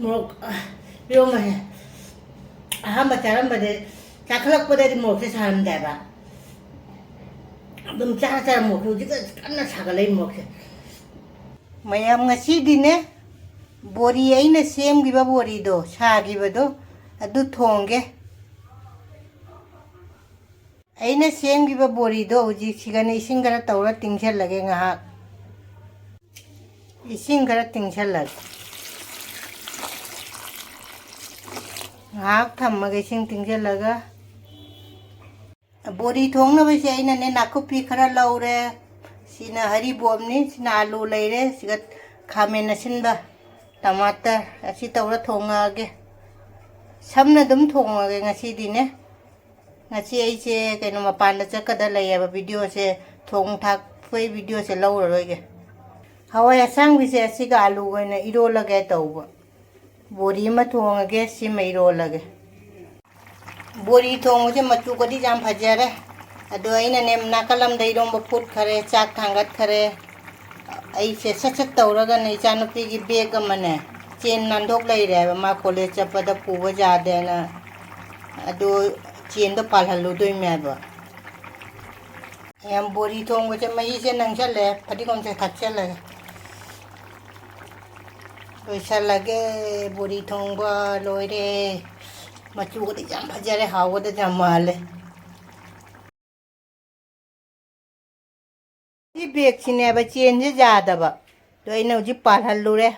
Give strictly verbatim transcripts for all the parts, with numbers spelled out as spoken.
ꯃꯣꯔꯣꯛ, ꯑ, ꯏꯔꯣꯝꯕꯁꯦ ꯑꯍꯥꯟꯕ ꯆꯥꯔꯝꯕꯗ, ꯆꯥꯈꯠꯂꯛꯄꯗꯗꯤ ꯃꯣꯔꯣꯛꯁꯦ ꯁꯥꯔꯝꯗꯦꯕ꯫ ꯑꯗꯨꯝ ꯆꯥꯔ ꯆꯥꯔ ꯃꯣꯔꯣꯛꯁꯦ ꯍꯧꯖꯤꯛ ꯀꯟꯅ ꯁꯥꯒꯠꯂꯛꯏ ꯃꯣꯔꯣꯛꯁꯦ꯫ ꯃꯌꯥꯝ, ꯉꯁꯤꯗꯤꯅꯦ, ꯕꯣꯔꯤ, ꯑꯩꯅ ꯁꯦꯝꯈꯤꯕ ꯕꯣꯔꯤꯗꯣ, ꯁꯥꯈꯤꯕꯗꯣ, ꯑꯗꯨ ꯊꯣꯡꯒꯦ꯫ ꯑꯩꯅ ꯁꯦꯝꯈꯤꯕ ꯕꯣꯔꯤꯗꯣ ꯍꯧꯖꯤꯛꯁꯤꯒꯅꯦ ꯏꯁꯤꯡ ꯈꯔ ꯇꯧꯔ ꯇꯤꯡꯁꯜꯂꯒꯦ ꯉꯥꯏꯍꯥꯛ꯫ ꯏꯁꯤꯡ ꯈꯔ ꯇꯤꯡꯁꯜꯂꯒꯦ꯫ ꯉꯥꯏꯍꯥꯛ ꯊꯝꯃꯒ ꯏꯁꯤꯡ ꯇꯤꯡꯁꯜꯂꯒ꯫ ꯕꯣꯔꯤ ꯊꯣꯡꯅꯕꯁꯦ ꯑꯩꯅꯅꯦ ꯅꯥꯀꯨꯞꯄꯤ ꯈꯔ ꯂꯧꯔꯦ꯫ ꯁꯤꯅ ꯍꯔꯤꯕꯣꯞꯅꯤ, ꯁꯤꯅ ꯑꯥꯂꯨ ꯂꯩꯔꯦ, ꯁꯤꯒ ꯈꯥꯃꯦꯟ ꯑꯁꯤꯟꯕ, ꯇꯃꯥꯇꯔ, ꯑꯁꯤ ꯇꯧꯔ ꯊꯣꯡꯉꯛꯑꯒꯦ꯫ ꯁꯝꯅ ꯑꯗꯨꯝ ꯊꯣꯡꯉꯒꯦ ꯉꯁꯤꯗꯤꯅꯦ꯫ ꯉꯁꯤ ꯑꯩꯁꯦ ꯀꯩꯅꯣ ꯃꯄꯥꯟꯗ ꯆꯠꯀꯗ ꯂꯩꯌꯦꯕ, ꯚꯤꯗꯤꯑꯣꯁꯦ, ꯊꯣꯡ ꯊꯥꯛꯄꯒꯤ ꯚꯤꯗꯤꯑꯣꯁꯦ ꯂꯧꯔꯔꯣꯏꯒꯦ꯫ ꯍꯋꯥꯏ ꯑꯁꯥꯡꯕꯤꯁꯦ ꯑꯁꯤꯒ ꯑꯂꯨꯒ ꯑꯣꯏꯅ ꯏꯔꯣꯜꯂꯒꯦ ꯇꯧꯕ꯫ ꯕꯣꯔꯤ ꯑꯃ ꯊꯣꯡꯉꯒꯦ, ꯁꯤꯃ ꯏꯔꯣꯜꯂꯒꯦ꯫ ꯕꯣꯔꯤ ꯊꯣꯡꯕꯁꯦ ꯃꯆꯨꯒꯗꯤ ꯌꯥꯝ ꯐꯖꯔꯦ꯫ ꯑꯗꯣ ꯑꯩꯅꯅꯦ ꯅꯥꯀꯜ ꯑꯃꯗ ꯏꯔꯣꯝꯕ ꯐꯨꯠꯈꯔꯦ, ꯆꯥꯛ ꯊꯥꯡꯒꯠꯈꯔꯦ꯫ ꯑꯩꯁꯦ ꯁꯠ ꯁꯠ ꯇꯧꯔꯒꯅꯦ ꯏꯆꯥꯅꯨꯄꯤꯒꯤ ꯕꯦꯒ ꯑꯃꯅꯦ, ꯆꯦꯟ ꯅꯥꯟꯊꯣꯛ ꯂꯩꯔꯦ ꯍꯥꯏꯕ, ꯃꯥ ꯀꯣꯂꯦꯖ ꯆꯠꯄꯗ ꯄꯨꯕ ꯌꯥꯗꯦꯅ꯫ ꯑꯗꯨ ꯆꯦꯟꯗꯣ ꯄꯥꯜꯍꯜꯂꯨꯗꯣꯏꯅꯦꯕ꯫ ꯌꯥꯝ ꯕꯣꯔꯤ ꯊꯣꯡꯕꯁꯦ ꯃꯍꯤꯁꯦ ꯅꯪꯁꯜꯂꯦ, ꯐꯗꯤꯒꯣꯝꯁꯦ ꯊꯥꯛꯆꯜꯂꯒꯦ꯫ ꯂꯣꯏꯁꯜꯂꯒꯦ꯫ ꯕꯣꯔꯤ ꯊꯣꯡꯕ ꯂꯣꯏꯔꯦ꯫ ꯃꯆꯨꯒꯗꯤ ꯌꯥꯝ ꯐꯖꯔꯦ, ꯍꯥꯎꯒꯗꯕ ꯌꯥꯝ ꯃꯥꯜꯂꯦ꯫ ꯁꯤ ꯕꯦꯒꯁꯤꯅꯦꯕ ꯆꯦꯟꯁꯦ ꯌꯥꯗꯕ꯫ ꯑꯗꯣ ꯑꯩꯅ ꯍꯧꯖꯤꯛ ꯄꯥꯜꯍꯜꯂꯨꯔꯦ꯫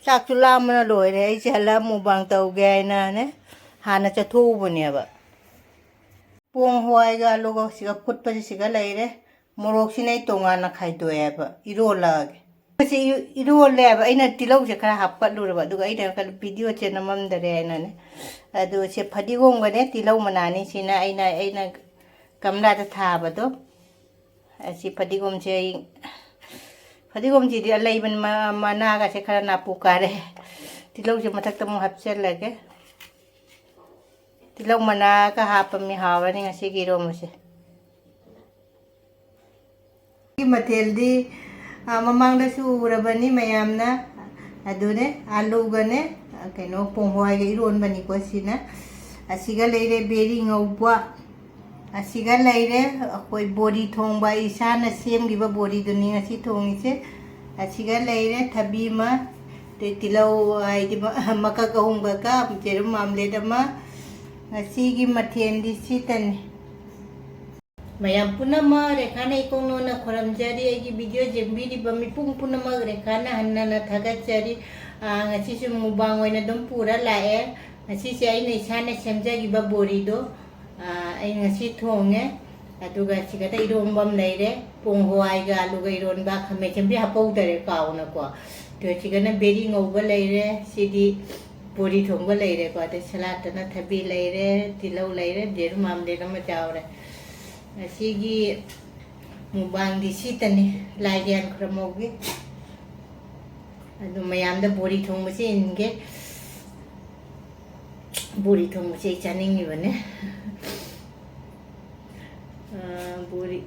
ꯆꯥꯛꯁꯨ ꯂꯥꯝꯕꯅ ꯂꯣꯏꯔꯦ꯫ ꯑꯩꯁꯦ ꯍꯜꯂꯛꯑ ꯃꯨꯛꯕꯥꯡ ꯇꯧꯒꯦ ꯍꯥꯏꯅꯅꯦ ꯍꯥꯟꯅ ꯆꯠꯊꯣꯛꯎꯕꯅꯦꯕ꯫ ꯄꯣꯡ ꯍꯋꯥꯏꯒ ꯑꯂꯨꯒ ꯁꯤꯒ ꯐꯨꯠꯄꯁꯤ ꯁꯤꯒ ꯂꯩꯔꯦ꯫ ꯃꯣꯔꯣꯛꯁꯤꯅ ꯑꯩ ꯇꯣꯉꯥꯟꯅ ꯈꯥꯏꯗꯣꯛꯑꯦꯕ, ꯏꯔꯣꯜꯂꯛꯑꯒꯦ꯫ ꯃꯁꯤ ꯏ-, ꯏꯔꯣꯜꯂꯦꯕ, ꯑꯩꯅ ꯇꯤꯜꯍꯧꯁꯦ ꯈꯔ ꯍꯥꯞꯀꯠꯂꯨꯔꯕ, ꯑꯗꯨꯒ ꯑꯩꯅ ꯈꯔ ꯚꯤꯗꯤꯑꯣꯁꯦ ꯅꯝꯃꯝꯗꯔꯦ ꯍꯥꯏꯅꯅꯦ꯫ ꯑꯗꯨ ꯁꯦ ꯐꯗꯤꯒꯣꯝꯒꯅꯦ ꯇꯤꯜꯍꯧ ꯃꯅꯥꯅꯤ, ꯁꯤꯅ ꯑꯩꯅ, ꯑꯩꯅ ꯒꯝꯂꯥꯗ ꯊꯥꯕꯗꯣ꯫ ꯑꯁꯤ ꯐꯗꯤꯒꯣꯝꯁꯦ ꯑꯩ, ꯐꯗꯤꯒꯣꯝꯁꯤꯗꯤ ꯑꯂꯩꯕꯅꯤ, ꯃ-, ꯃꯅꯥꯒꯁꯦ ꯈꯔ ꯅꯥꯄꯨ ꯀꯥꯔꯦ꯫ ꯇꯤꯜꯍꯧꯁꯦ ꯃꯊꯛꯇ ꯑꯃꯨꯛ ꯍꯥꯞꯆꯤꯜꯂꯒꯦ꯫ ꯇꯤꯜꯍꯧ ꯃꯅꯥꯒ ꯍꯥꯞꯄꯝꯃꯤ, ꯍꯥꯎꯔꯅꯤ ꯉꯁꯤꯒꯤ ꯏꯔꯣꯝꯕꯁꯦ꯫ ꯁꯤ ꯃꯊꯦꯜꯗꯤ, ꯑ, ꯃꯃꯥꯡꯗꯁꯨ ꯎꯔꯕꯅꯤ ꯃꯌꯥꯝꯅ꯫ ꯑꯗꯨꯅꯦ, ꯑꯂꯨꯒꯅꯦ, ꯀꯩꯅꯣ, ꯄꯣꯡ ꯍꯋꯥꯏꯒ ꯏꯔꯣꯟꯕꯅꯤꯀꯣ ꯁꯤꯅ꯫ ꯑꯁꯤꯒ ꯂꯩꯔꯦ ꯕꯦꯔꯤ ꯉꯧꯕ, ꯑꯁꯤꯒ ꯂꯩꯔꯦ ꯑꯩꯈꯣꯏ ꯕꯣꯔꯤ ꯊꯣꯡꯕ, ꯏꯁꯥꯅ ꯁꯦꯝꯈꯤꯕ ꯕꯣꯔꯤꯗꯨꯅꯤ ꯉꯁꯤ ꯊꯣꯡꯉꯤꯁꯦ꯫ ꯑꯁꯤꯒ ꯂꯩꯔꯦ ꯊꯕꯤ ꯑꯃ, ꯑꯗꯩ ꯇꯤꯜꯍꯧ ꯍꯥꯏꯗꯤ ꯃ-, ꯃꯀꯛ ꯑꯍꯨꯝ ꯈꯛꯀ, ꯌꯦꯔꯨꯝ ꯑꯃꯂꯦꯠ ꯑꯃ꯫ ꯉꯁꯤꯒꯤ ꯃꯊꯦꯜꯗꯤ ꯁꯤꯇꯅꯤ꯫ ꯃꯌꯥꯝ ꯄꯨꯝꯅꯃꯛ ꯔꯦꯈꯥꯅ ꯏꯀꯣꯛ ꯅꯣꯟꯅ ꯈꯨꯔꯨꯝꯖꯔꯤ꯫ ꯑꯩꯒꯤ video ꯌꯦꯡꯕꯤꯔꯤꯕ ꯃꯤꯄꯨꯝ ꯄꯨꯝꯅꯃꯛ ꯔꯦꯈꯥꯅ ꯍꯟꯅ ꯍꯟꯅ ꯊꯥꯒꯠꯆꯔꯤ꯫ ꯑꯥ, ꯉꯁꯤꯁꯨ mukbang ꯑꯣꯏꯅ ꯑꯗꯨꯝ ꯄꯨꯔ ꯂꯥꯛꯑꯦ꯫ ꯉꯁꯤꯁꯦ ꯑꯩꯅ ꯏꯁꯥꯅ ꯁꯦꯝꯖꯈꯤꯕ ꯕꯣꯔꯤꯗꯣ, ꯑꯥ, ꯑꯩ ꯉꯁꯤ ꯊꯣꯡꯉꯦ꯫ ꯑꯗꯨꯒ ꯁꯤꯒꯗ ꯏꯔꯣꯝꯕ ꯑꯃ ꯂꯩꯔꯦ, ꯄꯣꯡ ꯍꯋꯥꯏꯒ ꯑꯂꯨꯒ ꯏꯔꯣꯟꯕ, ꯈꯥꯃꯦꯟ ꯑꯁꯤꯟꯕꯤ ꯍꯥꯞꯄꯧꯗꯔꯦ, ꯀꯥꯎꯅꯀꯣ꯫ ꯑꯗꯨꯒ ꯁꯤꯒꯅ ꯕꯦꯔꯤ ꯉꯧꯕ ꯂꯩꯔꯦ, ꯁꯤꯗꯤ ꯕꯣꯔꯤ ꯊꯣꯡꯕ ꯂꯩꯔꯦꯀꯣ꯫ ꯑꯗꯩ ꯁꯂꯥꯠꯇꯅ ꯊꯕꯤ ꯂꯩꯔꯦ, ꯇꯤꯜꯍꯧ ꯂꯩꯔꯦ, ꯌꯦꯔꯨꯝ ꯑꯃꯂꯦꯠ ꯑꯃ ꯌꯥꯎꯔꯦ꯫ ꯉꯁꯤꯒꯤ mukbangꯗꯤ ꯁꯤꯇꯅꯤ, ꯂꯥꯏꯒꯤ ꯌꯥꯝ ꯈꯨꯔꯨꯝꯍꯧꯒꯦ꯫ ꯑꯗꯨ ꯃꯌꯥꯝꯗ ꯕꯣꯔꯤ ꯊꯣꯡꯕꯁꯦ ꯏꯟꯒꯦ꯫ ꯕꯣꯔꯤ ꯊꯣꯡꯕꯁꯦ ꯑꯩ ꯆꯥꯅꯤꯡꯉꯤꯕꯅꯦ꯫ ꯑꯥ, ꯕꯣꯔꯤ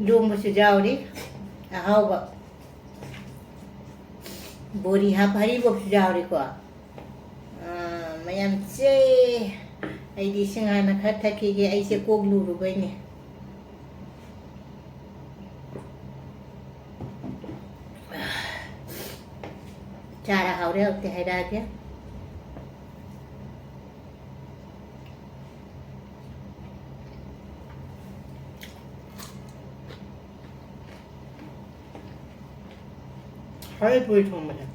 ꯏꯔꯣꯝꯕꯁꯨ ꯌꯥꯎꯔꯤ, ꯑꯍꯥꯎꯕ꯫ ꯕꯣꯔꯤ ꯍꯥꯞꯄ ꯍꯔꯤꯕꯣꯞꯁꯨ ꯌꯥꯎꯔꯤꯀꯣ꯫ ꯑꯥ, ꯃꯌꯥꯝ ꯆꯦ, ꯑꯩꯗꯤ ꯏꯁꯤꯡ ꯍꯥꯟꯅ ꯈꯔ ꯊꯛꯈꯤꯒꯦ, ꯑꯩꯁꯦ ꯀꯣꯛ ꯂꯨꯔꯨꯕꯩꯅꯦ꯫ ꯆꯥꯔ ꯍꯥꯎꯔꯦ ꯍꯥꯎꯇꯦ ꯍꯥꯏꯔꯛꯑꯒꯦ꯫ ꯍꯥꯏꯔꯤꯕꯣꯏ ꯊꯣꯡꯕꯁꯦ꯫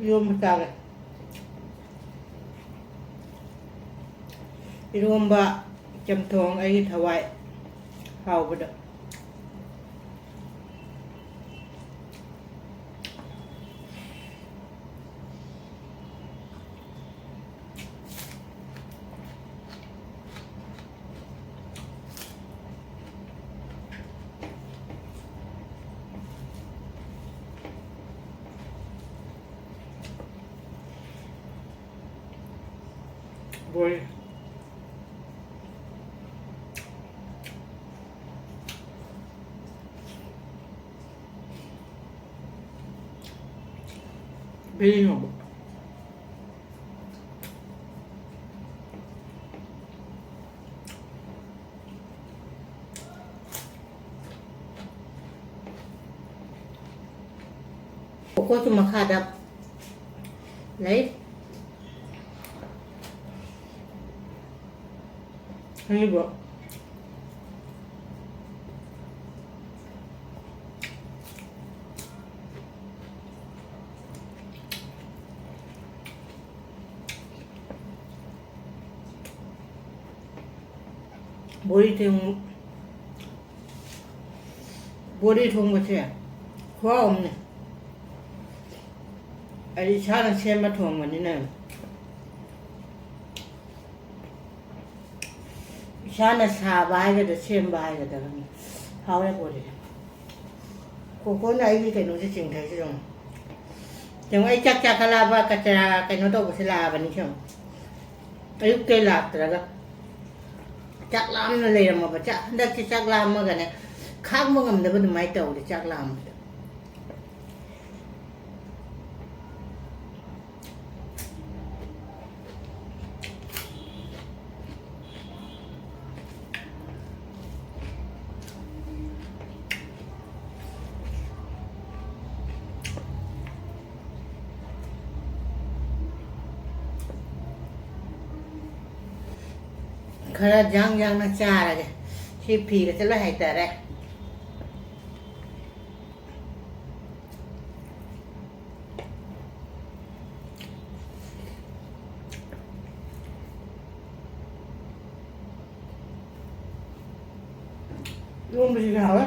ꯏꯔꯣꯝꯕ ꯆꯥꯒꯦ꯫ ꯏꯔꯣꯝꯕ, ꯆꯝꯊꯣꯡ, ꯑꯩꯒꯤ ꯊꯋꯥꯏ ꯍꯥꯎꯕꯗꯣ꯫ ꯕꯣꯔꯤ꯫ ꯀꯩꯅꯣ? ꯀꯣꯀꯣꯁꯨ ꯃꯈꯥꯗ ꯂꯩ꯫ ꯈꯪꯉꯤꯕ꯭ꯔꯣ? ꯕꯣꯔꯤ ꯊꯣꯡ-, ꯕꯣꯔꯤ ꯊꯣꯡꯕꯁꯦ ꯈꯨꯍꯥꯎ ꯑꯃꯅꯤ꯫ ꯑꯩ ꯏꯁꯥꯅ ꯁꯦꯝꯕ ꯊꯣꯡꯕꯅꯤꯅ꯫ ꯏꯁꯥꯅ ꯁꯥꯕ ꯍꯥꯏꯒꯗ꯭ꯔꯥ, ꯁꯦꯝꯕ ꯍꯥꯏꯒꯗ꯭ꯔꯥ ꯈꯪꯗꯦ꯫ ꯍꯥꯎꯔꯦ ꯕꯣꯔꯤꯁꯦ꯫ ꯀꯣꯀꯣꯅ ꯑꯩꯒꯤ ꯀꯩꯅꯣꯁꯦ ꯆꯤꯡꯊꯩꯁꯦ ꯌꯦꯡꯉꯣ꯫ ꯌꯦꯡꯉꯣ, ꯑꯩ ꯆꯥꯛ ꯆꯥꯈꯠꯂꯛꯑꯕ ꯀꯆꯔꯥ ꯀꯩꯅꯣ ꯇꯧꯕꯁꯦ ꯂꯥꯛꯑꯕꯅꯤ ꯌꯦꯡꯉꯣ꯫ ꯑꯌꯨꯛꯇꯩ ꯂꯥꯛꯇ꯭ꯔꯒ ꯆꯥꯛ ꯂꯥꯝꯅ ꯂꯩꯔꯝꯃꯕ꯫ ꯆꯥꯛ, ꯍꯟꯗꯛꯇꯤ ꯆꯥꯛ ꯂꯥꯝꯃꯒꯅꯦ ꯈꯥꯡꯕ ꯉꯝꯗꯕ ꯑꯗꯨꯃꯥꯏꯅ ꯇꯧꯔꯦ ꯆꯥꯛ ꯂꯥꯝꯕꯗ꯫ ꯈꯔ ꯌꯥꯡ ꯌꯥꯡꯅ ꯆꯥꯔꯒꯦ꯫ ꯁꯤ ꯐꯤꯒꯁꯦ ꯂꯣꯏ ꯍꯩꯇꯔꯦ꯫ ꯏꯔꯣꯝꯕꯁꯤꯁꯨ ꯍꯥꯎꯋꯦ꯫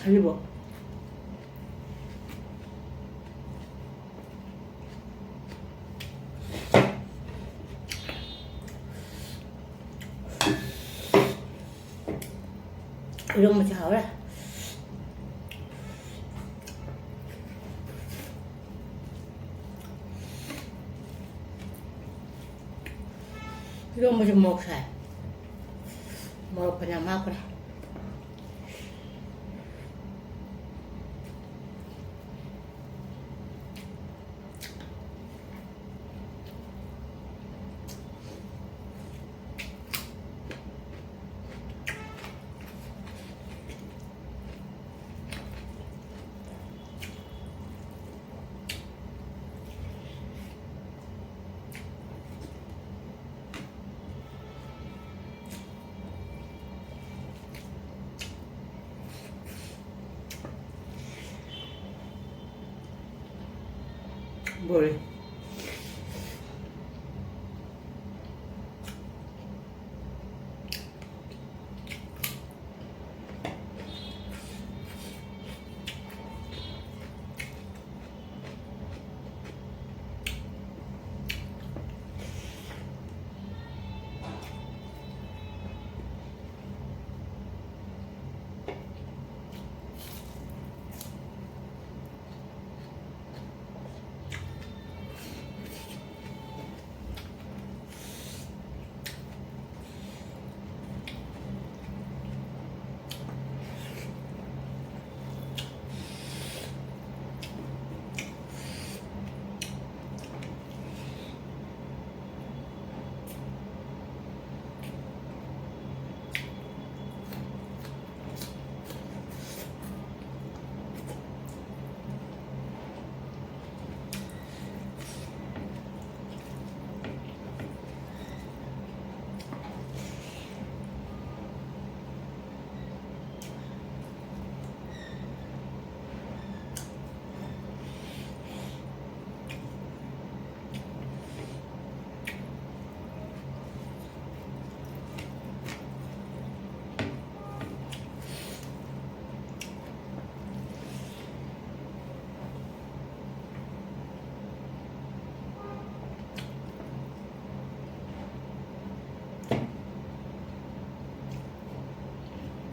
ꯍꯥꯏꯔꯤꯕꯣ? ꯏꯔꯣꯝꯕꯁꯦ ꯍꯥꯎꯔꯦ꯫ ꯏꯔꯣꯝꯕꯁꯦ ꯃꯣꯔꯣꯛ ꯁꯥꯏ꯫ ꯃꯣꯔꯣꯛ ꯐꯅꯌꯥꯝ ꯍꯥꯞꯈ꯭ꯔꯦ꯫ ꯂꯣꯏꯔꯦ꯫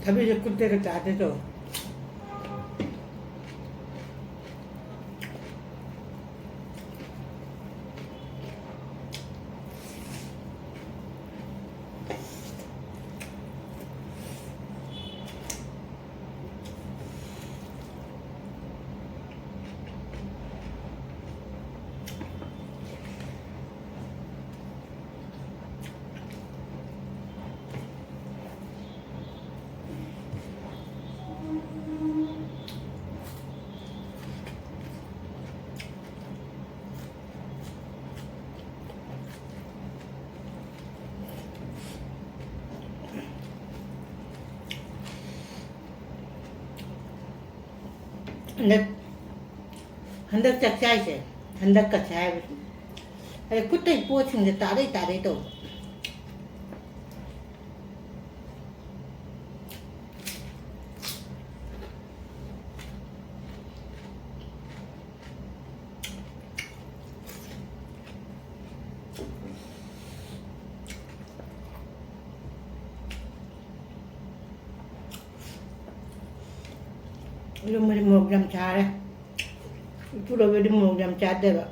ꯊꯕꯤꯁꯦ ꯀꯨꯠꯇꯦꯒ ꯆꯥꯗꯦ ꯇꯧ꯫ ꯍꯟꯗꯛ ꯍꯟꯗꯛ ꯆꯥꯛꯆꯥꯏꯁꯦ, ꯍꯟꯗꯛꯀꯁꯦ ꯍꯥꯏꯕꯁꯤꯅꯤ꯫ ꯑꯗ ꯈꯨꯠꯇꯩ ꯄꯣꯠꯁꯤꯡꯁꯦ ꯇꯥꯔꯩ ꯇꯥꯔꯩ ꯇꯧꯕ꯫ ꯏꯔꯣꯝꯕꯗꯤ ꯃꯣꯔꯣꯛ ꯌꯥꯝ ꯁꯥꯔꯦ꯫ ꯏꯄꯨꯔꯣꯏꯕꯗꯤ ꯃꯣꯔꯣꯛ ꯌꯥꯝ ꯆꯥꯗꯦꯕ꯫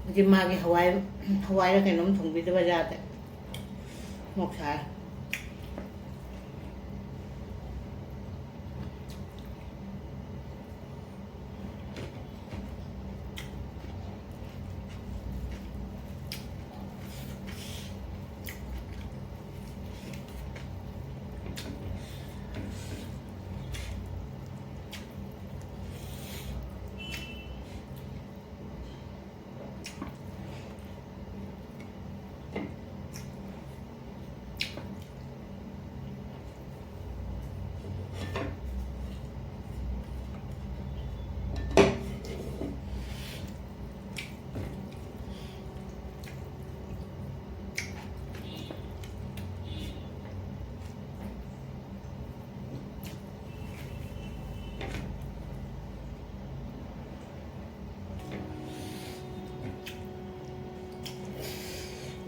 ꯍꯧꯖꯤꯛ ꯃꯥꯒꯤ ꯍꯋꯥꯏ, ꯍꯋꯥꯏꯔ ꯀꯩꯅꯣꯝ ꯊꯣꯡꯕꯤꯗꯕ ꯌꯥꯗꯦ꯫ ꯃꯣꯔꯣꯛ ꯁꯥꯔꯦ꯫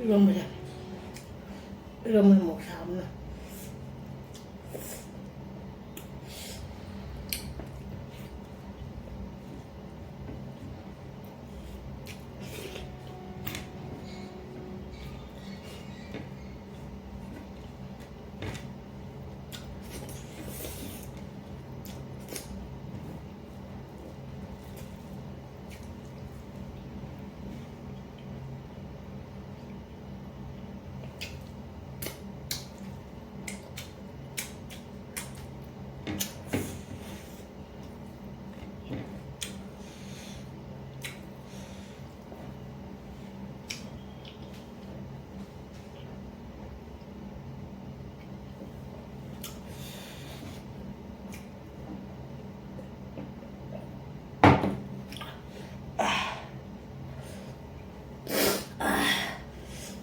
ꯏꯔꯣꯝꯕꯁꯦ꯫ ꯏꯔꯣꯝꯕ ꯃꯣꯔꯣꯛ ꯁꯥꯕꯅ꯫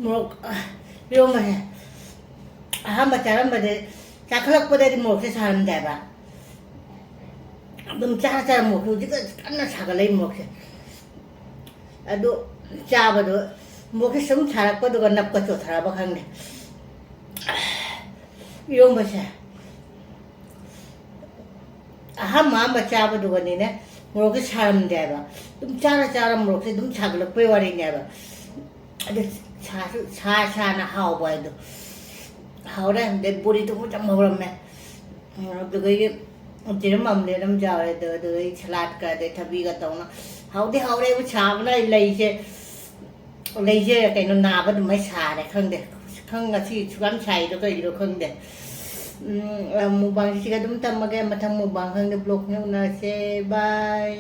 ꯃꯣꯔꯣꯛ, ꯑ, ꯏꯔꯣꯝꯕꯁꯦ ꯑꯍꯥꯟꯕ ꯆꯥꯔꯝꯕꯗ, ꯆꯥꯈꯠꯂꯛꯄꯗꯗꯤ ꯃꯣꯔꯣꯛꯁꯦ ꯁꯥꯔꯝꯗꯦꯕ꯫ ꯑꯗꯨꯝ ꯆꯥꯔ ꯆꯥꯔ ꯃꯣꯔꯣꯛꯁꯦ ꯍꯧꯖꯤꯛ ꯀꯟꯅ ꯁꯥꯒꯠꯂꯛꯏ ꯃꯣꯔꯣꯛꯁꯦ꯫ ꯑꯗꯨ ꯆꯥꯕꯗꯣ ꯃꯣꯔꯣꯛꯁꯦ ꯁꯨꯝ ꯁꯥꯔꯛꯄꯗꯨꯒ ꯅꯞꯀ ꯆꯣꯠꯊꯔꯕ ꯈꯪꯗꯦ꯫ ꯏꯔꯣꯝꯕꯁꯦ ꯑꯍꯥꯟꯕ ꯑꯍꯥꯟꯕ ꯆꯥꯕꯗꯨꯒꯅꯤꯅꯦ, ꯃꯣꯔꯣꯛꯁꯦ ꯁꯥꯔꯝꯗꯦꯕ꯫ ꯑꯗꯨꯝ ꯆꯥꯔ ꯆꯥꯔ ꯃꯣꯔꯣꯛꯁꯦ ꯑꯗꯨꯝ ꯁꯥꯒꯠꯂꯛꯄꯩ ꯋꯥꯔꯤꯅꯦꯕ꯫ ꯑꯗꯨ ꯁꯥꯁꯨ ꯁꯥ ꯁꯥꯅ ꯍꯥꯎꯕ ꯍꯥꯏꯗꯣ꯫ ꯍꯥꯎꯔꯦ꯫ ꯑꯗꯩ ꯕꯣꯔꯤꯗꯨꯕꯨ ꯌꯥꯝ ꯍꯧꯔꯝꯃꯦ꯫ ꯑꯗꯨꯗꯒꯤ ꯖꯤꯔꯝ ꯑꯃꯂꯦꯠ ꯑꯃ ꯆꯥꯔꯦ꯫ ꯑꯗꯨ-, ꯑꯗꯨꯗꯒꯤ ꯁꯂꯥꯠꯀ ꯑꯗꯩ ꯊꯕꯤꯒ ꯇꯧꯅ ꯍꯥꯎꯗꯤ ꯍꯥꯎꯔꯦ꯫ ꯑꯩꯕꯨ ꯁꯥꯕꯅ ꯑꯩ ꯂꯩꯁꯦ, ꯂꯩꯁꯦ ꯀꯩꯅꯣ ꯅꯥꯕ ꯑꯗꯨꯃꯥꯏꯅ ꯁꯥꯔꯦ꯫ ꯈꯪꯗꯦ, ꯈꯪ-, ꯉꯁꯤ ꯁꯨꯛꯌꯥꯝ ꯁꯥꯏꯗꯣ ꯀꯩꯒꯤꯅꯣ ꯈꯪꯗꯦ꯫ ꯎꯝ, ꯑ, mukbangꯁꯤꯒ ꯑꯗꯨꯝ ꯇꯝꯃꯒꯦ꯫ ꯃꯊꯪ mukbang ꯈꯪꯗꯦ vlogꯅ ꯎꯅꯔꯁꯦ꯫ Bye꯫